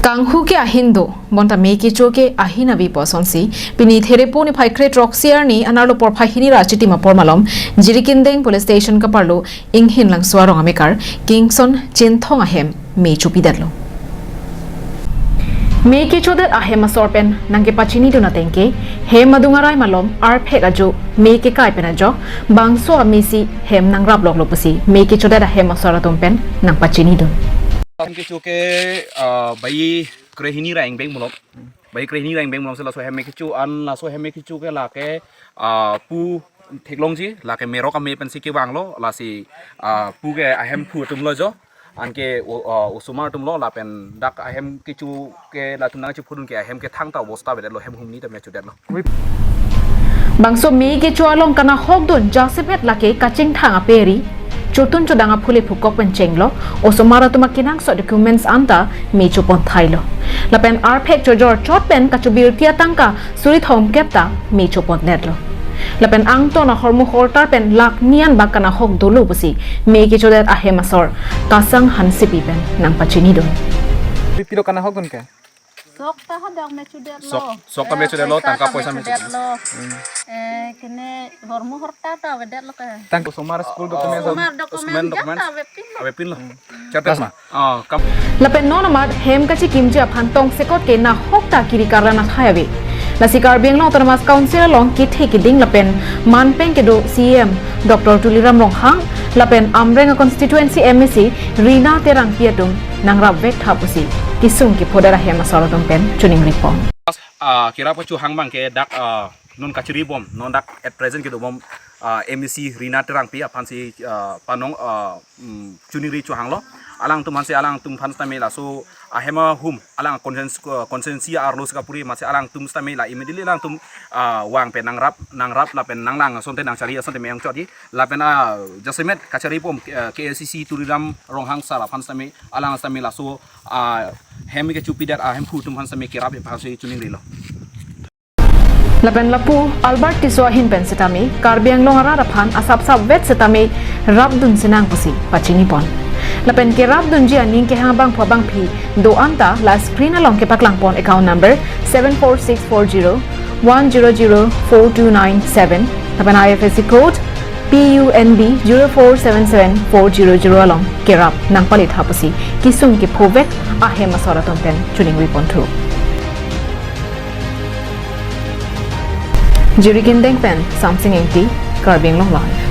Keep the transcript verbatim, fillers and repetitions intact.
Kanghu ke ahin do, bonta me kecho ke ahin ave pu asonsi, pini Therepo niphai kre-throksi arni anerlo porphai hini ra chitim apor malom, Jirikindeng Police Station kaparlo Inghin Langso arong amekar Kingson Chinthong ahem me chopidetlo. Me kechodet ahem asor pen nangkepachinidun ateng ke, hem adung arai malom arphek ajo me kekai pen ajok, bangso amesi hem nangrap loklo pusi me kechodet ahem asor atum pen nangpachinidun. Hem kecho ke, ah, bai krehini ra ingbeng malom. Bai krehini ra ingbeng malom si laso hem me kecho an, laso hem me kecho ke lake, ah, pu theklongji, lake merok ame pensi kevanglo, lasi, ah, pu ke ahem phu atumlo jo. Anke o-, ah, osomar atumlo, lapen dak ahem kecho ke latum nangchephudun ke ahem ke thangta obosta avedetlo, hem humni ta me chodetlo. Bangso me kecho along kanahokdun jasemet lake kachingthang aperi, chotun chodang aphule phukok pen chenglo, osomar atum akenangsot documents anta me chopon thailo. Lapen arphek chojor chot pen kachobirti atangka suri thomkep ta me chopon netlo. Lapen angton ahormu hortar pen lakh ni an bak kanahok dolo pusi me kechodet ahem asor Kasang Hansepi pen nangpachinidun. Pipilo kanahokdun ke? Sok ta hadak me chodetlo. Sok, sok ta me chodetlo, tangka poisa me chodetlo. Eh, kene hormu hortar ta avedetlo ke. Tang osomar school document. Osomar document, osomar document jak ta avepinlo. Avepinlo. Charte. Kasma. Ah, kam. Lapen non amat hem kachekimji aphan tongsekot ke nahok ta kiri karlan athai ave. Lasi Karbi Anglong Autonomous Council along kethe keding lapen manpeng kedo C E M Doctor Tuliram Ronghang lapen Amreng constituency M A C Rina Terangpi atum nangrap vek tha pusi kesung kephodet ahem asor atum pen choningripon. Ah, kerap kachohang abang ke dak, ah, non kachiribom, non dak at present kedobom, ah, M A C Rina Terangpi aphansi, ah, panong, ah, mm, choningri chohanglo. Alangtum aphansi alangtum aphan sitame laso ahem ahum, alang constituency, constituency arlo si kapuri, amatsi alangtum sitame la immediately alangtum, ah, vang pen nangrap, nangrap lapen nanglang asonte nangchari asonte me-ong chotji. Lapen, ah, jasemet kacharibom, ah, K A C C Tuliram Ronghang sir aphan sitame, alang sitame laso, ah, hem kechopidet ahem phu atum aphan sitame kerap aphansi choningrilo. Lapen lapu Albert Tisso ahin pen sitame Karbi Anglong arat aphan asapsap vet sitame rapdun sinang pusi pachinipon. Lapen kerapdunji aning kehang abangphu abangphi do anta la screen along kepaklangpon account number seven four six four zero one zero zero four two nine seven lapen I F S C code P U N B zero four seven seven four zero zero along kerap nangpale tha pusi kesung kephovek ahem asor atum pen choningripon thu. Jirikindeng pen Samsing Engti, Karbi Anglong Live.